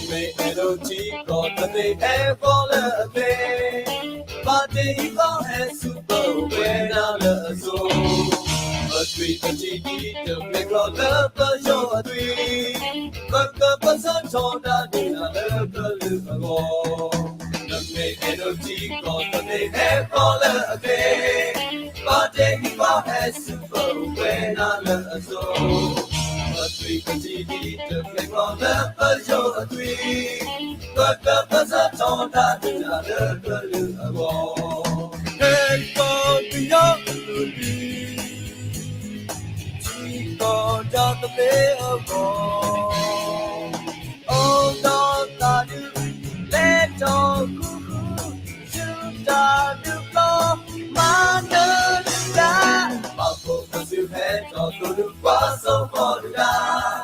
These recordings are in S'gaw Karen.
မ့ၢ်အဲၣ်ဒိးထံကီၢ်တသ့ဟဲဃီလၢအကျဲ, ဘၣ်တ့ၢ်ဟံၣ်ဃီဟဲဆူပဝဲဒၣ်လၢအစိၤ, ပသွံၣ်ပထံၣ်ဒ်တဖျဲးကျီလၢပယီၤအသွံၣ်, ပကပစၢထီဒါဒုးနၤလၢကလုာ်အဂီၢ်, နမ့ၢ်အဲၣ်ဒိးထံကီၢ်တသ့ဟဲဃီလၢအကျဲ, ဘၣ်တ့ၢ်ဟံၣ်ဃီဟဲဆူပဝဲဒၣ်လၢအစိၤ, ပသွံၣ်ပထံၣ်ဒ်တဖျဲးကျီလၢပယီၤအသွံၣ်, ပကပစၢထီဒါဒုးနၤလၢကလုာ်အဂီၢ်, ဟဲကီၢ်ပယီၤအလုၢ်ဒံး, ထံကီၢ်တၢ်သဘျ့အဂီၢ်, အိၣ်ဒီးသးဒုး, လဲၤထီၣ်ဃူဃူ, ဆူတၢ်ဒုးဖျီ, မၤနၢၤဒုးတၢ်, ဘၣ်ဖှိၣ်ပစုဟဲထီၣ်သိၣ်ဒုးကွၢ်စိဃီၤဒုးတၢ်,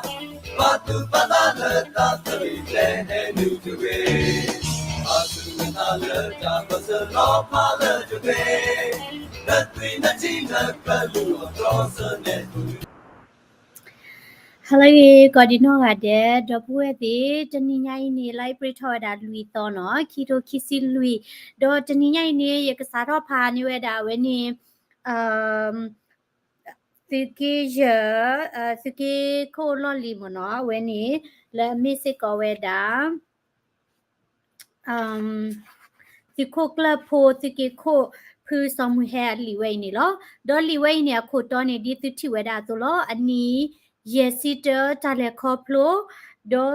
ဘၣ်သူၣ်ဘၣ်သးလၢတၢ်သဘျ့ကျဲဟဲနုာ်တဂ့ၤ, ဘၣ်သူၣ်ဘၣ်သးလၢတၢ်ပၢၢ်ဆၢလီၤဖးလၢတဂ့ၤ, နသွံၣ်နထံနကလုၢ်အီၤတြီဆၢနဲၣ်ပူၤ ဟါလၢအဂ့ၤ ကိးဒံးနီၢ်ဂၤဒဲး ဒီပုၢ်ဝဲၢ်သ့ၣ်, တနံၤညါအံၤန့ၣ် လါအ့ဖြ့ၣ်ထီၣ်ဝဲဒၣ်လွံၢ်သီနီၤ, ခံထိခံဆံလွံၢ်, ဒီးတနံၤညါအံၤန့ၣ် ယကစးထီၣ်ဖးန့ၢ်ဝဲဒၣ်အဝဲန့ၣ် သုးက့ယဲၢ်, သုးက့ခိၣ်လီၢ်လံၤမ့ၢ်နီၤ, အဝဲန့ၣ် လၢအမ့ၢ်စ့ၢ်ကီးဝဲဒၣ် သုးခိၣ်ကျၢၢ်ဖိ သုးက့ခိၣ်ဖုစီၤမုၢ်ဟဲအလံာ်ဝဲအံၤန့ၣ်လီၤ. ဒီးလံာ်ဝဲအံၤန့ၣ် အခိၣ်တီန့ၣ် ဒ်သုထံၣ်ဝဲဒၣ်အသိးလီၤ. အနံၣ်ယဲၢ်ဆံတၢ တၢ်လဲၤခီဖျိ ဒီး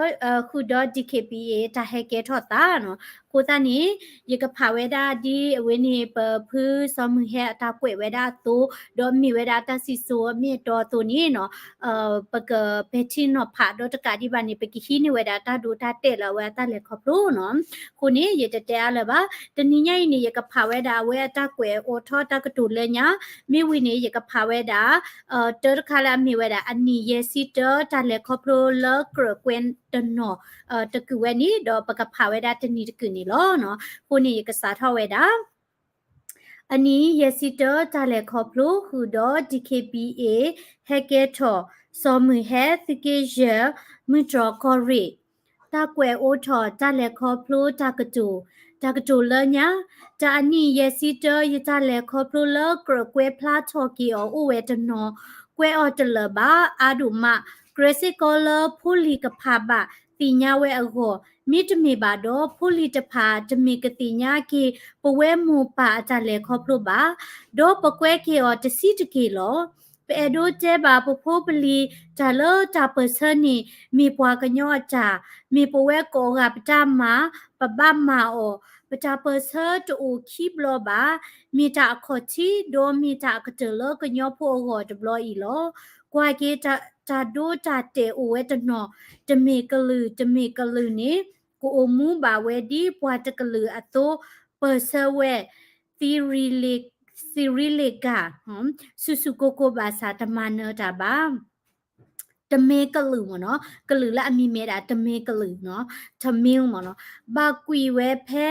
ဃုာ်ဒီး DKBA တၢ်ဟဲကဲထီၣ်သးနီၤ. အဃိသတးန့ၣ် ယကဖးဝဲဒၣ်ဒ်အဝဲန့ၣ် ပဖုစီၤမုၢ်ဟဲအတၢ်ကွဲးဝဲဒၣ်အသိး, ဒီးမ့ၢ်ဝဲဒၣ်တၢ်စံၣ်စိၤအမ့ၢ်အတီအသိးန့ၣ်နီၤ ပကပဲာ်ထံနီၤဖးဒီးတကးဒံးဘၣ်န့ၣ် ပကဟံးန့ၢ်ဝဲဒၣ်တၢ်ဒိတၢ်တဲာ်လၢအဝဲအတၢ်လဲၤခီဖျိနီၤ. အဃိန့ၣ် ယတတဲအါလၢၤဘၣ်. တနံၤညါအံၤန့ၣ် ယကဖးဝဲဒၣ်အဝဲအတၢ်ကွဲးအိးထီၣ်တၢ်ကတိၤလၢညါ, မ့ၢ်ဝံၤန့ၣ် ယကဖးဝဲဒၣ် တၢတခါလၢအမ့ၢ်ဝဲဒၣ် အနံၣ်ယဲၢ်ဆံတၢ တၢ်လဲၤခီဖျိလၢကြၢးကွဲးတနီၤ တကုာ်ဝဲန့ၣ် ဒီးပကဖးဝဲဒၣ်တနံၤတကုာ်န့ၣ်လီၤ. အဃိန့ၣ် ယကစးထီၣ်ဝဲဒၣ် အနံၣ်ယဲၢ်ဆံတၢ တၢ်လဲၤခီဖျိဃုာ်ဒီး DKBA ဟဲကဲထီၣ် စီၤမုၢ်ဟဲ သုးက့ယဲၢ် မုၢ်တြီၢ်ကီၢ်ရ့ၣ် တၢ်ကွဲးအိးထီၣ်တၢ်လဲၤခီဖျိတၢ်ကတိၤ, တၢ်ကတိၤလၢညါ, တၢ်အနံၣ်ယဲၢ်ဆံတၢ ယတၢ်လဲၤခီဖျိလၢကြၢးကွဲးဖျါထီၣ်က့ၤအီၤအိၣ်ဝဲတနီၤ, ကွဲးအီၤတလၢာ်ဘၣ် အါဒိၣ်မး, ကြၢးစ့ၢ်ကီးလၢဖိလံၤကဖးဘၣ်သ့ၣ်ညါဝဲအဂီၢ်, မ့တမ့ၢ်ဘၣ်ဒီး ဖိလံၤတဖၣ်တမ့ၢ်ကသ့ၣ်ညါက့ၤ ပဝဲမိၢ်ပၢ်အတၢ်လဲၤခီဖျိဘၣ်, ဒီးပကွဲးက့ၤအီၤတဆံးတက့ၢ်လီၤ. ပအဲၣ်ဒိးတဲဘၣ်ပဖိပလံၤ တၢ်လၢတၢ်ပၢၢ်ဆၢန့ၣ် မ့ၢ်ပှၤကညီအတၢ်, မ့ၢ်ပဝဲကိးဂၤပတၢ်မၤ, ပဘၣ်မၤအီၤ, ပတၢ်ပၢၢ်ဆၢတအိၣ်ခံဘျီဘၣ်, မ့ၢ်တၢ်အခီၣ်ထံး ဒီးမ့ၢ်တၢ်အကတၢၢ်လၢကညီဖိအဂီၢ်တဘျီအံၤလီၤ. ကွၢ်က့ၤ တၢ်ဒိတၢ်တဲာ်အိၣ်ဝဲတနီၤ, တမ့ၢ်ကလုာ် တမ့ၢ်ကလုာ်န့ၣ် ကအိၣ်မူဘၣ်ဝဲဒ်ပှၤတကလုာ်အသိး, ပၢၢ်ဆၢဝဲ သံရံလ့ကၤ, ဆူၣ်ဆူၣ်ကိၢ်ကိၢ်ဘၣ်ဆၣ်တမၤနၢၤတၢ်ဘၣ်. တမ့ၢ်ကလုာ်မ့ၢ်နီၤ, ကလုာ်လၢအမံၤမ့ၢ်ဒၣ်တမ့ၢ်ကလုာ်နီၤ, Tamilမ့ၢ်နီၤ, ဘၣ်ကွံာ်ဝဲဖဲ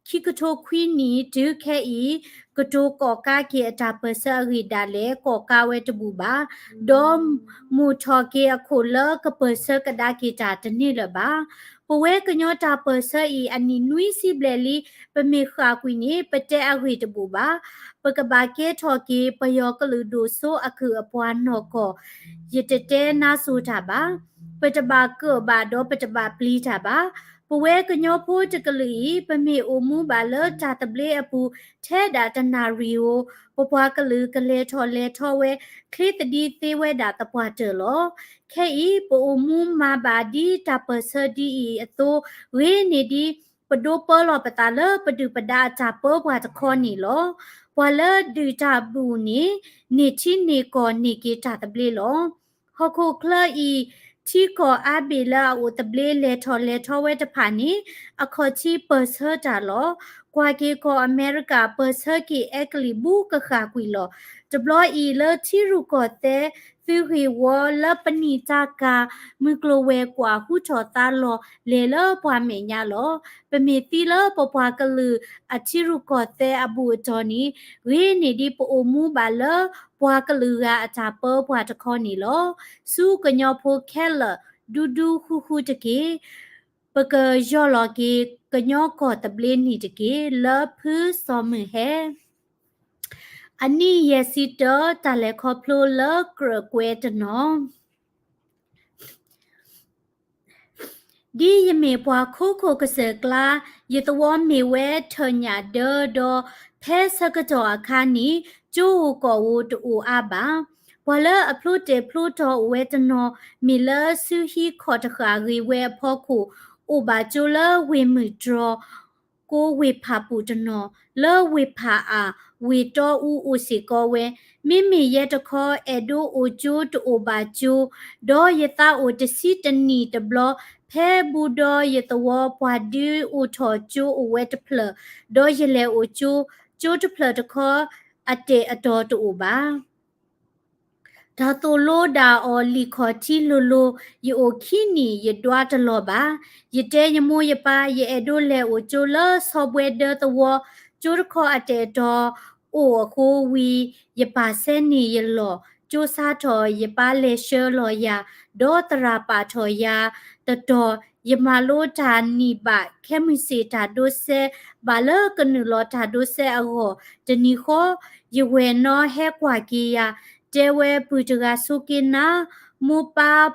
ခံကထိခွံနံၣ်တုၤခဲအံၤ, ကတိၤကီၣ်ကါက့ၤအတၢ်ပၢၢ်ဆၢအဂ့ၢ်ဒၣ်လဲာ် ကီၣ်ကါဝဲတဘူၣ်ဘၣ်, ဒီးမိၣ်ထီၣ်က့ၤအခိၣ်လၢကပၢၢ်ဆၢကဒါက့ၤတၢ်တန့ၢ်လၢၤဘၣ်. ပဝဲကညီတၢ်ပၢၢ်ဆၢအံၤ အနံၣ်နွံဆံဘျဲၣ်လံ, ပမ့ၢ်ဃၣ်ကွံာ်န့ၣ် ပတဲအဂ့ၢ်တဘူၣ်ဘၣ်. ပကဘၣ်ကဲထီၣ်က့ၤ ပယီၤကလုာ်ဒိၣ်စိအကုၢ်အပှၤနီၢ်ကီၢ်, ယတတဲနါစိၤတၢ်ဘၣ်. ပတဘၣ်ကၢၣ်ဘၣ်ဒီးပတဘၣ်ပျံၤတၢ်ဘၣ်. ပဝဲကညီဖိတကလုာ်အံၤ ပမ့ၢ်အိၣ်မူဘၣ်လၢတၢ်သဘျ့အပူၤ ထဲဒၣ်တနၣ်ရံၣ်ဧိၤ, ပပှၤကလုာ်ကလဲၤထီၣ်လဲၤထီဝဲ ချ့သဒံးသ့ဝဲဒၣ်သပှၢ်တၢၢ်လီၤ. ခဲအံၤ ပအိၣ်မူမၤဘၣ်ဒ်တၢ်ပၢၢ်ဆၢဒ်အံၤအသိး, ဂ့ၤန့ၢ်ဒ် ပဒိးပၢလီၤပသးလၢပဒုၣ်ပဒါအတၢ်ပၢပှၤတခီန့ၣ်လီၤ. ပှၤလၢဒုၣ်တၢ်ဘူၣ်န့ၣ် န့ၢ်ထံန့ၢ်ကီၢ်န့ၢ်က့ၤတၢ်သဘျ့လီၤ. ဟီၣ်ခိၣ်ချၢအံၤ ထံကီၢ်အါဘ့ၣ်လၢအအိၣ်သဘျ့ လဲၤထီၣ်လဲၤထီဝဲတဖၣ်န့ၣ် အခီၣ်ထံးပၢၢ်ဆၢတၢ်လီၤ. ကွၢ်က့ၤကီၢ်အမဲရကၤ ပၢၢ်ဆၢက့ၤအဲကလံးဘူးကဃၣ်ကွံာ်လီၤ. တဘျီအံၤလၢထံရူၢ်ကီၢ်သဲး သုးဂ့ၢ်ဝီလၢပနံာ်တၢ်ကၤ မုၢ်ကျိၤဝဲၤကွာ်ဟူထီၣ်သါလီၤ လဲၤလၢပှၤမဲာ်ညါလီၤ. ပမ့ၢ်သံလၢပပှၤကလုာ်အထံရူၢ်ကီၢ်သဲးအဘူၣ်အတီၢ်န့ၣ် ဂ့ၤန့ၢ်ဒ်ပအိၣ်မူဘၣ်လၢပှၤကလုာ်ဂၤအတၢ်ပၢပှၤတခီန့ၣ်လီၤ. ဆူကညီဖိခဲလၢာ် ဒူဒူဃူဃူတက့ၢ်. ပကယီၢ်လီၤက့ၤကညီကီၢ်သဘျ့နံၣ်တက့ၢ်. လၢဖုစီၤမုၢ်ဟဲ. အနံၣ်ယဲၢ်ဆံတၢ တၢ်လဲၤခီဖျိလၢကြၢးကွဲးတနီၤ. ဒ်ယမ့ၢ်ပှၤခိခိၣ်ကစၢၢ်ကျါ, ယသဝီမ့ၢ်ဝဲထၢၣ်ညၣ်ဒၢဒီး, ဖဲဆၢကတီၢ်အခါန့ၣ် ကၠိဧိၤကီၢ်ဧိၤတအိၣ်အါဘၣ်. ပှၤလၢအဖျိတဲာ်ဖျိတီၤအိၣ်ဝဲတနီၤ, မ့ၢ်လၢဆူဟံးခီၣ်တဃၣ်ဂ့ၤဝဲအဖီခိၣ်, အိၣ်ဘၣ်ကၠိလၢဝ့ၢ်မုၢ်တြီၤ ကိးဝ့ၢ်ဖၣ်ပူၣ်တနီၤ, လၢဝ့ၢ်ဖၣ်အၣ် ဝ့ၢ်တီအူအိၣ်စ့ၢ်ကီးဝဲ. မ့မ့ၢ်ယဲတခီ အဲၣ်ဒိးအိၣ်ကၠိတအိၣ်ဘၣ်ကၠိ, ဒီးယသးအိၣ်တဆံတနံၣ်တဘျီ, ဖဲဘူးဒီးယသဝီပှၤဒုးအိၣ်ထီၣ်ကၠိအိၣ်ဝဲတဖျၢၣ်, ဒီးယလဲၤအိၣ်ကၠိ, ကၠိတဖျၢၣ်တခီ အတဲာ်အတီၤတအိၣ်ဘၣ်. တၢ်သိၣ်လိဒၣ်အီၤလံာ်ခီၣ်ထံးလိၤလိၤ, ယအိၣ်ခံနံၣ်ယဒွးတလီၤဘၣ်. ယတဲယမိၢ်ယပၢ် ယအဲၣ်ဒိးလဲၤအိၣ်ကၠိလၢဆီဘှဲဒၢသဝီ, ကၠိတခီအတဲာ်အတီၤအိၣ်အဃိဝံၤ, ယပာ်ဆဲန့ၢ်ယလီၢ်, ကၠိဆါထီၣ်ယပၢ်လဲၤဆှၢလီၤယၤ, ဒီးသရၣ်ပာ်ထီၣ်ယၤတတီၤ, ယမၤလိတၢ်နံၣ်ဘၣ် ခဲမုၢ်ဆ့ၣ်တၢ်ဒိးစဲး ဘၣ်လၢကနုာ်လီၤတၢ်ဒိးစဲးအဂီၢ်, တနံၤဃီ ယဝဲၢ်နီၢ်ဟဲကွၢ်က့ၤယၤ, တဲဝဲပုၢ်တဂၤဆိးက့နၤ, မိၢ်ပၢ်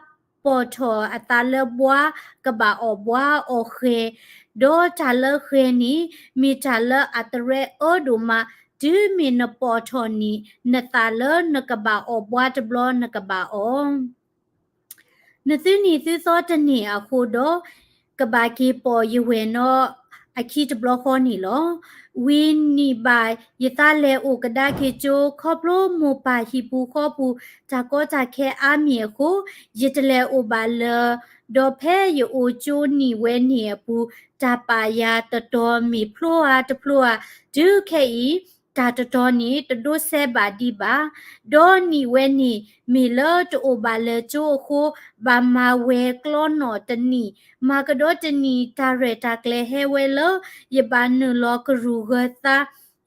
ပိာ်ထီၣ်အသးလၢဘှါ, ကဘၣ်အီၣ်ဘှါအီၣ်ဃဲၤ, ဒီးတၢ်လၢဃဲၤန့ၣ် မ့ၢ်တၢ်လၢအသရဲအၢဒိၣ်မး, တုၤမ့ၢ်နပိာ်ထီၣ်န့ၣ် နသးလၢနကဘၣ်အီၣ်ဘှါတဘျီနကဘၣ်အီၣ် နသုနံၣ်သုသီတန့ၢ်အဃိဒီး, ကဘၣ်က့ၤပိာ်ယဝဲၢ်နီၢ်အခံတဘျီဃီန့ၣ်လီၤ. ဝံၤနံၣ်ဘၣ်ယသးလဲၤအိၣ်ကဒါက့ၤကၠိ, ခီဖျိမိၢ်ပၢ်ဟံၣ်ပူၤဃီပူၤ တၢ်ကီတၢ်ခဲအါမံၤအဃိ, ယတလဲၤအိၣ်ဘၣ်လၢၤ, ဒီးဖဲယအိၣ်ကၠိနံၣ်ဝဲန့ၣ်အပူၤ, တၢ်ပာ်ယၤတတီၤမ့ၢ်ဖျိဧါတဖျိဧါ, တုၤခဲအံၤ တၢ်တတီၤန့ၣ် တဒိးစဲးဘၣ်ဒံးဘၣ်. ဒီးနံၣ်ဝဲန့ၣ် မ့ၢ်လၢတအိၣ်ဘၣ်လၢၤကၠိအဃိ, ဘၣ်မၤဝဲၤကျီနီၣ်တနံၣ်, မၤကဒီးတနံၣ် တၢ်ရဲၣ်တၢ်ကျဲၤဟဲဝဲလၢ ယဘၣ်နုာ်လီၤကရူၢ်ဂၢၤသါ,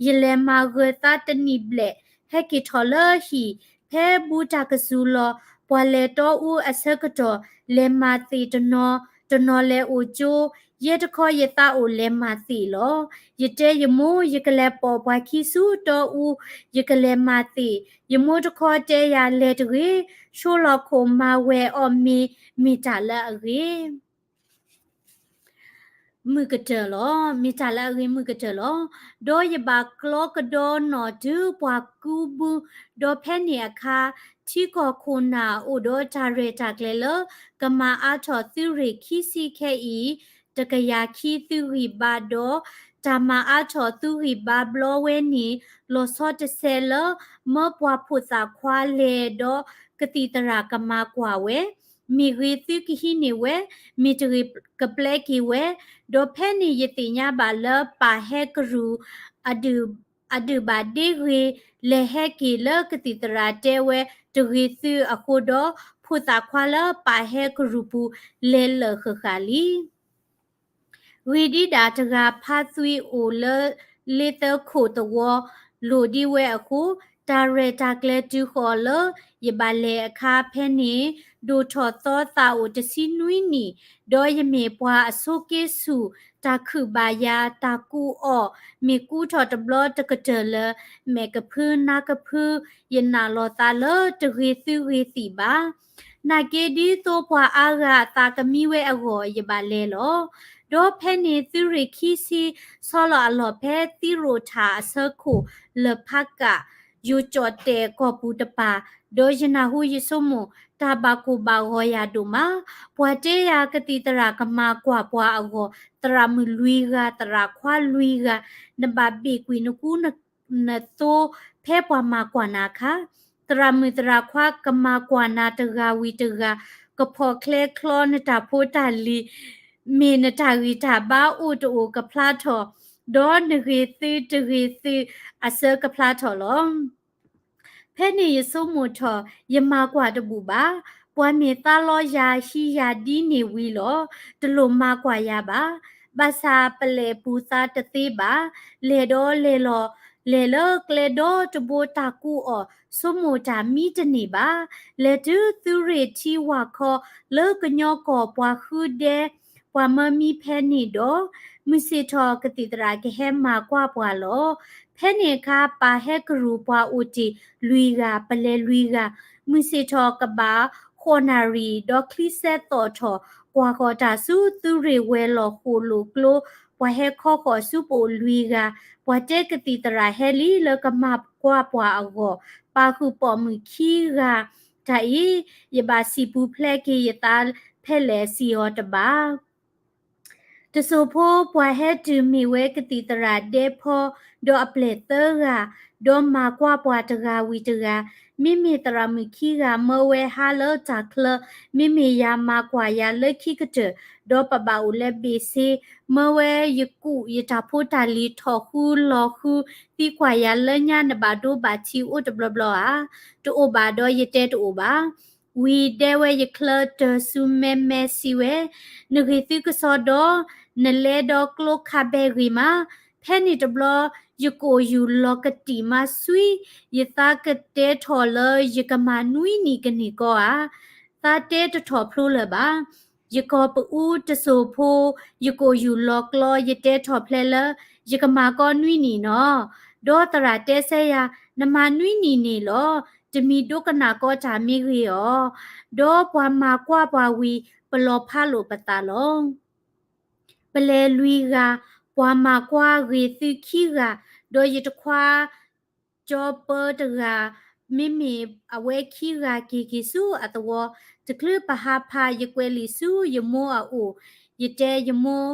ယလဲၤမၤဂၢၤသါတနံၣ်ဘျဲၣ်, ဟဲက့ၤထီၣ်လၢဟံၣ်, ဖဲဘူးတၢ်ကစူၤလီၤ, ပှၤလဲၤတီအူအဆၢကတီၢ်, လဲၤမၤသ့ၣ်တနီၤ, တနီၤလဲၤအိၣ်ကၠိ, ယဲတခီယသးအိၣ်လဲၤမၤသ့ၣ်လီၤ. ယတဲယမိၢ် ယကလဲၤပိာ်ပှၤခံဆူတီအူ, ယကလဲၤမၤသ့ၣ်, ယမိၢ်တခီတဲယၤ လဲၤတဂ့ၤ, ဆိလီၢ်ခိၣ်မၤဝဲၤအီၣ်မ့ၤ, မ့ၢ်တၢ်လၢအဂ့ၤ မုၢ်ကတၢၢ်လီၤ. မ့ၢ်တၢ်လၢအဂ့ၤမုၢ်ကတၢၢ်လီၤ. ဒီးယဘၣ်ကျီကဒီးနီၣ်တုၤပှၤကူဘု, ဒီးဖဲန့ၣ်အခါ, ထံကီၢ်ခိၣ်နၢ်အိၣ်ဒီးတၢ်ရဲၣ်တၢ်ကျဲၤလၢ ကမၤအါထီၣ်သုးရ့ၣ်ခံဆံခဲအံၤ, တကယၤခံသုးဂံၢ်ဘါဒီး, တၢ်မၤအါထီၣ်သုးဂံၢ်ဘါဘျီဝဲန့ၣ်, လီၤဆီတဆဲးလၢ မၢပှၤဖိသၣ်ခွါလဲၤဒီးကသံၣ်သရၣ်ကမၤကွၢ်ဝဲ, မ့ၢ်ဂ့ၤသုကဟံးန့ၢ်ဝဲ, မ့ၢ်တဂ့ၤကပျဲက့ၤဝဲ, ဒီးဖဲန့ၣ်ယသ့ၣ်ညါဘၣ်လၢပၢ်ဟဲကရူၢ် အဒုၣ်ဘၣ်ဒ့ဂ့ၤ, လဲၤဟဲက့ၤလၢကသံၣ်သရၣ်တဲဝဲတဂ့ၤသုအဃိဒီး, ဖိသၣ်ခွါလၢပၢ်ဟဲကရူၢ်ပူၤလဲၤလၢာ်ဃၣ်ဃၣ်လံ. ဂ့ၤဒံးဒၣ်တဂၤဖါသွံအိၣ်လၢလ့သၢခိၣ်သဝီ, လိၣ်ဒံးဝဲအဃိ, တၢ်ရဲၣ်တၢ်ကျဲၤတုၤဃီၤလၢယဘၣ်လဲၤအခါဖဲန့ၣ်, ဒိၣ်ထီၣ်သီသးအိၣ်တဆံနွံနံၣ်, ဒီးယမ့ၢ်ပှၤအဆိးက့ဆူၣ်, တၢ်ခုၣ်ဘၣ်ယၤ, တၢ်ကူအီၣ်, မ့ၢ်ကူထီၣ်တဘျီတကတၢၢ်လၢ မဲာ်ကဖုနါကဖု, ယနာ်လီၤသးလၢတဂ့ၤသုဂ့ၤသံးဘၣ်. နာ်က့ဒ်သိးပှၤအါဂၤအသးကမံဝဲအဂီၢ် ယဘၣ်လဲၤလီၤ. ဒီးဖဲန့ၣ်သုးရ့ၣ်ခံဆံ ဆီလီၤအလီၢ်ဖဲသံရိၣ်ထၣ်အဆၢခိၣ်လၢၢ်ဖးကး, ယိၤကၠီၣ်တဲာ်ကီၢ်ပူၤတပၤ, ဒီးယနၢ်ဟူယဆိကမိၣ်, တၢ်ဘၣ်ကိၢ်ဘၣ်ဂီၤယၤဒိၣ်မး, ပှၤတဲယၤကသံၣ်သရၣ်ကမၤကွၢ်ပှၤအဂီၢ်, သရၣ်မုၣ်လွံၢ်ဂၤ, သရၣ်ခွါလွံၢ်ဂၤ, နဘၣ်ဘ့ၣ်ကွံာ်နကူနသိ ဖဲပှၤမၤကွၢ်နၤအခါ, သရၣ်မုၣ်သရၣ်ခွါကမၤကွၢ်နၤတဂၤဝံၤတဂၤ, ကဖီၣ်ချဲချီနတၢ်ဖိတၢ်လံၤ, မ့ၢ်နတၢ်ဂံၢ်တၢ်ဘါအိၣ်တအိၣ်ကဖျါထီၣ်, ဒီးနဂ့ၤသုတဂ့ၤသုအဆၢကဖျါထီၣ်လီၤ. ဖဲန့ၣ်ယဆိကမိၣ်ထီၣ်, ယမၤကွၢ်တဘူၣ်ဘၣ်. ပှၤမ့ၢ်သါလီယၤဟံးယၤဒ်န့ၣ်ဝံၤလီၤ. တလိၣ်မၤကွၢ်ယၤဘၣ်. ဘၣ်ဆၣ်ပလဲၢ်ပူၤသးတသ့ဘၣ်. လဲၤဒီးလဲၤလီၤ, လဲၤလၢကျဲဒီတဘိတၢ်ကူအီၣ်, ဆိကမိၣ်တၢ်မံတန့ၢ်ဘၣ်. လဲၤတုၤသုးရ့ၣ်ထံဝၢ်ခီ လၢကညီကီၢ်ပှၤဃုဒဲ, ပှၤမၢမံဖဲန့ၣ်ဒီး, မုၢ်ဆ့ၣ်ထီၣ်ကသံၣ်သရၣ်ကဟဲမၤကွၢ်ပှၤလီၤ. ဖဲန့ၣ်အခါ ပၢ်ဟဲကရူၢ်ပှၤအိၣ်တ့ၢ်လွံၢ်ဂၤ, ပလဲၤလွံၢ်ဂၤ, မုၢ်ဆ့ၣ်ထီၣ်ကဘၣ်ဃိးနၣ်ရံၣ်, ဒီးချံစဲးသီၣ်ထီၣ်, ကွၢ်ဃီၤတၢ်ဆူသုးရ့ၣ်ဝဲၤလီၢ်ဃိၣ်လိာ်ကျိ, ပှၤဟဲခီဃီၤဆူပအိၣ်လွံၢ်ဂၤ, ပှၤတဲကသံၣ်သရၣ်ဟဲလံလၢကမၤကွၢ်ပှၤအဂီၢ်, ပၢ်ဃုာ်ပိာ်မုၣ်ခံဂၤ, တၢ်အံၤ, ယဘၣ်စံၣ်ပူၤဖျဲးက့ၤယသးဖဲလဲၣ်စံးအီၤတဘၣ်. တစိၢ်ဖိပှၤဟဲတုၤမ့ၢ်ဝဲကသံၣ်သရၣ်ဒဲဖီ, ဒီးအပျဲၢ်သၢဂၤ, ဒီးမၤကွၢ်ပှၤတဂၤဝံၤတဂၤ, မ့မ့ၢ်သရၣ်မုၣ်ခံဂၤမၢဝဲဟါလၢတၢ်ချၢ, မ့မ့ၢ်ယၤမၤကွၢ်ယၤလၢခံကတၢၢ်, ဒီးပဘၣ်အိၣ်လၢဘ့ၣ်ဆ့, မၢဝဲယကူၣ်ယတၢ်ဖိတၢ်လံၤထီၣ်ဃူလီၤဃူ, သံကွၢ်ယၤလၢညါနဘၣ်ဒိဘၣ်ထံးအိၣ်တဘျီဘျီဧါ. တအိၣ်ဘၣ်ဒီးယတဲတအိၣ်ဘၣ်. ဝံၤဒဲဝဲယချၢတၢၤဆူမဲမဲစံးဝဲ, နဂ့ၢ်သုကစီဒီ, နလဲၤဒီးကျိခးဘဲဂ့ၤမး, ဖဲန့ၣ်တဘျီ, ယကိာ်ယူၢ်လီၤကတံၢ်မးစွံ, ယသးကတဲထီၣ်လၢယကမၤနွံနံၣ်ကန့ၢ်ကီဧါ. သးတဲတထီၣ်ဖျိလၢၤဘၣ်. ယကီၢ်ပအူတစိၢ်ဖိ, ယကိာ်ယူၢ်လီၤကျီ, ယတဲထီၣ်ဖျဲးလၢ ယကမၤကီနွံနံၣ်နီၤ. ဒီးသရၣ်တဲဆၢယၤ, နမၤနွံနံၣ်န့ၣ်လီၤ. တမံၤဒိကနၣ်ကီတၢ်မ့ၢ်ဂ့ၤအီၤ. ဒီးပှၤမၤကွၢ်ပှၤဝံၤ, ပလီၢ်ဖးလိာ်ပသးလီၤ. ပလဲၤလွံၢ်ဂၤ, ပှၤမၤကွၢ်ဂ့ၤသုခံဂၤ, ဒီးယတခွါ ကၠီပၢတဂၤ, မ့မ့ၢ်အဝဲခံဂၤက့ၤက့ၤဆူအသဝီ, တချုးပဟးဖးယကွဲးလံာ်ဆူယမိၢ်အအိၣ်, ယတဲယမိၢ်,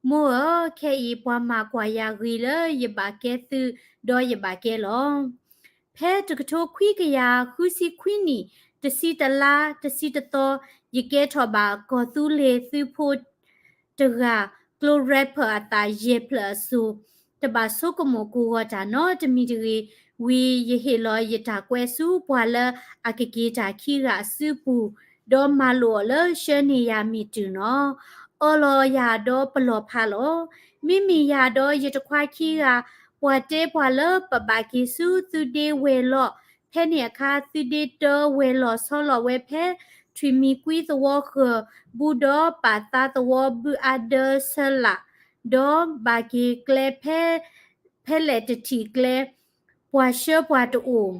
မိၢ်ဧၢ, ခဲအံၤပှၤမၤကွၢ်ယၤဂ့ၤလၢယဘၣ်ကဲသု, ဒီးယဘၣ်ကဲလီၤ. ဖဲတကထိခွံကယၤဃုဆံခွံနံၣ်, တဆံတလါ, တဆံတသီ, ယကဲထီၣ်ဘၣ်ကီၢ်သူလ့ၤသုးဖိ တဂၤ, ကျိ rapper အသးယဲၢ်ဖျၢၣ်အစိၤ, တဘၣ်ဆိကမိၣ်ကိၢ်ဂီၤတၢ်နီတမံၤတဂ့ၤ, ဝံၤယဟ့ၣ်လီၤယတၢ်ကွဲဆူပှၤလၢအကက့ၤတၢ်ခံဂၤအစုပူၤ, ဒီးမၤလိာ်အီၤလၢဆှၢန့ၢ်ယၤမ့ၢ်တုၤနီၤ. အီလီၤယၤဒီးပလီၢ်ဖးလီၤ. မ့မ့ၢ်ယၤဒီးယတခွါခံဂၤ, ပှၤတဲပှၤလၢပဘၣ်က့ၤဆူသုးဒ့ဝဲၤလီၢ်, ဖဲန့ၣ်အခါ သုးဒ့တၢဝဲၤလီၢ်ဆီလီၤဝဲဖဲ ထွံၣ်မံၤကွံသဝီဃၢၤ, ဘူးဒီးပာ်သးသဝီဘုအါဒၢဆၢလာ်, ဒီးဘၣ်က့ၤကျဲဖဲ ဖဲလဲၣ်တထံၣ်ကျဲ, ပှၤဆှၢပှၤတအိၣ်,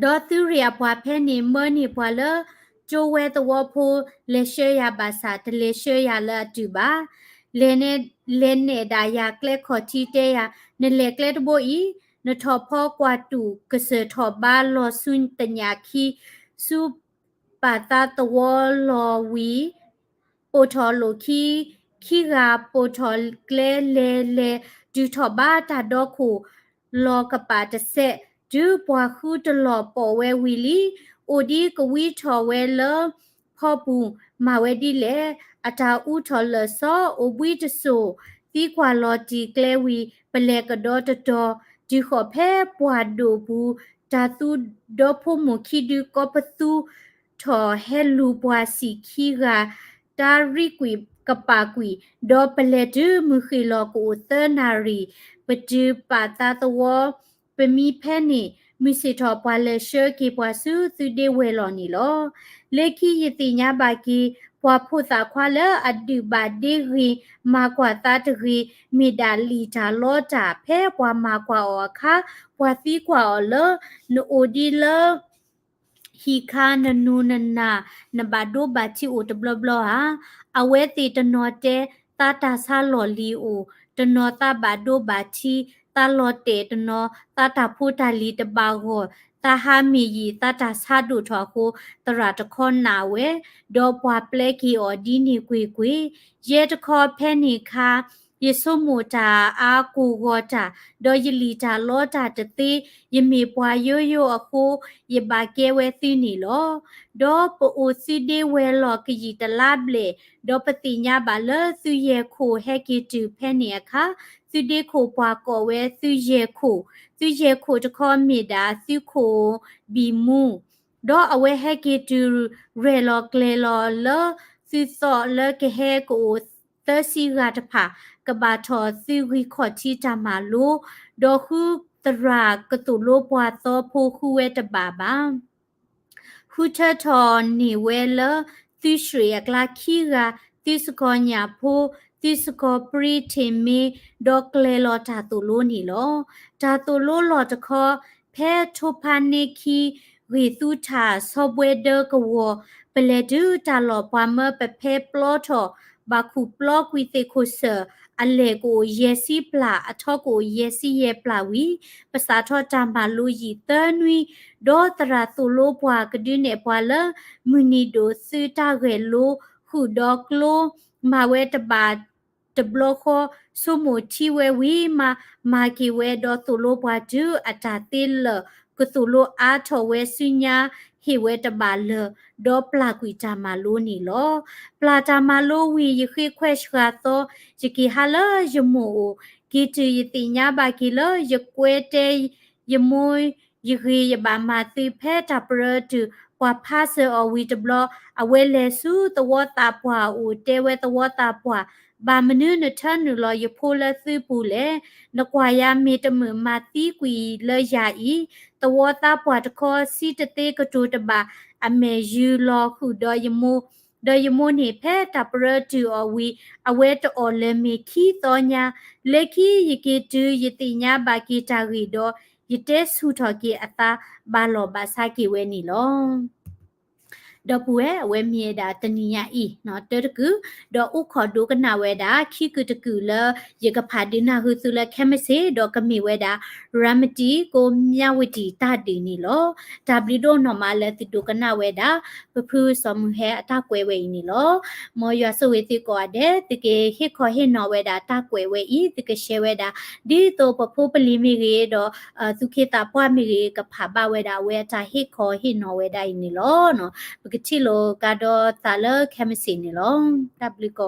ဒီးသုးရ့ၣ်အပှၤဖဲန့ၣ်မၢန့ၢ်ပှၤလၢ ကၠိဝဲသဝီဖိ, လဲၤဆှၢယၤဘၣ်ဆၣ် တလဲၤဆှၢယၤလၢအတုၤဘၣ်. လဲၤနဲၣ်ဒၣ်ယၤကျဲခီၣ်ထံးတဲယၤ, နလဲၤကျဲတဘိအံၤ, နထီၣ်ဖီကွၢ်တူၢ်ကစၢၢ်ထီၣ်ဘါလီၤဆူသညးခံ, ဆူ ပာ်သးသဝီလီၤဝံၤ, ပိာ်ထီၣ်လိာ်ခံ, ခံဂၤပိာ်ထီၣ်ကျဲလဲၤလဲၤ, တုၤထီၣ်ဘါတၢ်ဒီခိၣ်လီၤကပာ်တစဲး, တုၤပှၤဃုတလီၢ်ပိာ်ဝဲဝံၤလံ, အိၣ်ဒံးကဝံထီၣ်ဝဲလၢဖီပူၤ, မၤဝဲဒ်လဲၣ်, အတၢ်အူထီၣ်လၢာ်စီ, အိၣ်ဘှံးတစိၢ်, သံကွၢ်လီၤတံၢ်ကျဲဝံၤ, ပလဲၤကဒီတတီၤ, တုၤဃီၤဖဲပှၢ်ဒိၣ်ပူၤ, တၢ်သူဒီဖိမိၢ်ခံဒုကီပသူ ထီၣ်ဟဲလူၤပှၤဆံးခံဂၤ, တၢ်ရံကွံာ်ကပာ်ကွံာ်, ဒီးပလဲၤတုၤမုၢ်ဃ့ၢ်လီၤကအိၣ်သၢနၣ်ရံၣ်, ပတုၤပာ်သးသဝီ, ပမံဖဲန့ၣ်, မုၢ်ဆ့ၣ်ထီၣ်ပှၤလဲၤဆှၢက့ၤပှၤဆူသုးဒ့ဝဲၤလီၢ်န့ၣ်လီၤ. လၢခံယသ့ၣ်ညါဘၣ်က့ၤ, ပှၤဖိသၣ်ခွါလၢအဒုးဘၣ်ဒ့ဂ့ၤ, မၤကွၢ်သးတဂ့ၤ, မ့ၢ်ဒၣ်လံာ်တၢ်လီတၢ်ဖဲပှၤမၤကွၢ်အီၤအခါ, ပှၤသံကွၢ်အီၤလၢ, နအိၣ်ဒံးလၢ ဟံၣ်ခါနနူၤနနၢ်, နဘၣ်ဒိဘၣ်ထံးအိၣ်တဘျီဘျီဧါ. အဝဲသ့ၣ်တနီၤတဲ, သးတၢ်ဆါလီၢ်လံၤအိၣ်, တနီၤသးဘၣ်ဒိဘၣ်ထံး, သးလီၤတဲာ်တနီၤ, သးတၢ်ဖိတၢ်လံၤတဘၣ်ဂီၢ်, သးဟးမ့ၢ်ယံာ် သးတၢ်ဆါဒိၣ်ထီၣ်အဃိ, သရၣ်တခီနာ်ဝဲ, ဒီးပှၤပျဲက့ၤအီၤဒ်န့ၣ်ကွ့ၢ်ကွ့ၢ်. ယဲတခီဖဲန့ၣ်အခါ ယဆိကမိၣ်တၢ်အါကိၢ်ဂီၤတၢ်, ဒီးယလံာ်တၢ်လီတၢ်တသ့, ယမ့ၢ်ပှၤယိယိအဃိ, ယဘၣ်ကဲဝဲသုန့ၣ်လီၤ. ဒီးပအိၣ်သုးဒ့ဝဲၤလီၢ်ကယံာ်တလါဘျဲၣ်, ဒီးပသ့ၣ်ညါဘၣ်လၢသုးယဲၢ်ခိၣ်ဟဲက့ၤတုၤဖဲန့ၣ်အခါ, သုးဒ့ခိၣ်ပှၤကိးဝဲသုးယဲၢ်ခိၣ်, သုးယဲၢ်ခိၣ်တခီမ့ၢ်ဒၣ်သုးခိၣ်ဘံၣ်မူ, ဒီးအဝဲဟဲက့ၤတုၤရဲၣ်လီၤကျဲၤလီၤလၢသုးသီၣ်လၢကဟဲကအိၣ်သၢဆံဂၤတဖၣ်, ကဘၣ်ထီၣ်သုးဂံၢ်ခီၣ်ထံးတၢ်မၤလိ, ဒီးဃုသရၣ်ကသိၣ်လိပှၤသီဖိဃုဝဲတဘၣ်ဘၣ်. ဃုထၢထီၣ်န့ၢ်ဝဲလၢသုးစရ့ၣ်အကျါခံဂၤ, သုးစကီၤညၣ်ဖိ, သုးစကီၤပြံထ့ၣ်မ့, ဒီးကျဲၤလီၤတၢ်သိၣ်လိန့ၣ်လီၤ. တၢ်သိၣ်လိလီၢ်တခီ, ဖဲထိဖးန့ၢ်ခံ ဂ့ၢ်သူထၣ် ဆီဘှဲဒၢကဝီၤ ပလဲၤတုၤတၢ်လီၢ်ပှၤမၢပဖဲပျီထီၣ် ဘၣ်ခူၣ်ပျီကွံာ်သ့ၣ်ခိၣ်စၢၢ် အလဲၢ်ကအိၣ်ယဲၢ်ဆံပျၢ် အထီကအိၣ်ယဲၢ်ဆံယဲၢ်ပျၢ်ဝံၤ ပစးထီၣ်တၢ်မၤလိယံာ်သၢနွံ, ဒီးသရၣ်သိၣ်လိပှၤကဒုးနဲၣ်ပှၤလၢ မုၢ်နံၤဒိၣ်သုးတၢ်ဂဲၤလိ ဃုာ်ဒီးကျိ မၤဝဲတဘၣ်တဘျီဃီ ဆိကမိၣ်ထံဝဲဝံၤမး မၤက့ၤဝဲဒီးသိၣ်လိပှၤတုၤအတၢ်သ့လၢာ် ကသိၣ်လိအါထီၣ်ဝဲဆူညါ ဟ့ၣ်ဝဲတဘၣ်လၢာ် ဒီးပျၢ်ကွံာ်တၢ်မၤလိန့ၣ်လီၤ. ပျၢ်တၢ်မၤလိဝံၤ ယဃ့ခွဲးဆှၢသီ ယက့ၤဟးလၢယမိၢ်အိၣ်, က့ၤတုၤယသ့ၣ်ညါဘၣ်က့ၤလၢ ယကွဲတဲ ယမိၢ် ယဂ့ၤ ယဘၣ်မၤသုဖဲတၢ်ပရၢတုာ် ပှၤဖးစၢၤအီၤဝံၤတဘျီ အဝဲလဲၤဆူသဝီသးပှၢ်အအိၣ် တဲဝဲသဝီသးပှၢ်, ဘၣ်မနုၤနထၢနုာ်လီၤယဖိလၢသုပူၤလဲၣ်. နကွၢ်ယၤမ့ၢ်တမုာ်မၤသံကွံာ်လၢယၤအံၤ, သဝီသးပှၢ်တခီ စံးတသ့ကတိၤတဘၣ် အမဲာ်ယုၤလီၤဃုာ်ဒီးယမိၢ်, ဒီးယမိၢ်န့ၣ်ဖဲတၢ်ပရၢတုာ်အီၤဝံၤ အဝဲတအီၣ်လၢၤမ့ၢ်ခံသီညါ, လၢခံယက့ၤတုၤယသ့ၣ်ညါဘၣ်က့ၤတၢ်ဂ့ၢ်ဒီး ယတဲဆူၣ်ထီၣ်က့ၤအသး ဘၣ်လီၢ်ဘၣ်စးက့ၤဝဲန့ၣ်လီၤ. ဒီပုၢ်ဝဲၢ် အဝဲမ့ၢ်ဝဲဒၣ်တနံၤညါအံၤ တၢတကုာ်, ဒီးအိၣ်ခိးဒိကနၣ်ဝဲဒၣ် ခံကုာ်တကုာ်လၢ ယကဖးဒုးနၢ်ဟူသုလၢခဲမုၢ်ဆ့ၣ် ဒီးကမ့ၢ်ဝဲဒၣ် ရၤမတံ ကိးမၠၣ်ဝတံၣ်တၢ်ဒုးန့ၣ်လီၤ. တၢ်ဘျုးဒိၣ်နီၢ်မးလၢသုဒိကနၣ်ဝဲဒၣ် ပဖုစီၤမုၢ်ဟဲအတၢ်ကွဲးဝဲအံၤန့ၣ်လီၤ. မ်ယွၤဆိၣ်ဂ့ၤသုကိးဂၤဒဲး သုကဟ့ၣ်ခီဟ့ၣ်နီၤဝဲဒၣ်တၢ်ကွဲးဝဲအံၤ သုကshareဝဲဒၣ် ဒ်သိးပဖိပလံၤမ့ၢ်ဂ့ၤ ဒီး သူၣ်က့သးပှၢ်မ့ၢ်ဂ့ၤ ကဖးဘၣ်ဝဲဒၣ်အဝဲအတၢ်ဟ့ၣ်ခီဟ့ၣ်နီၤဝဲဒၣ်အံၤန့ၣ်လီၤ. ပကထံၣ်လိာ်ကဒီးသးလၢခဲမုၢ်ဆ့ၣ်န့ၣ်လီၤ. တၢ်ဘျုးကိး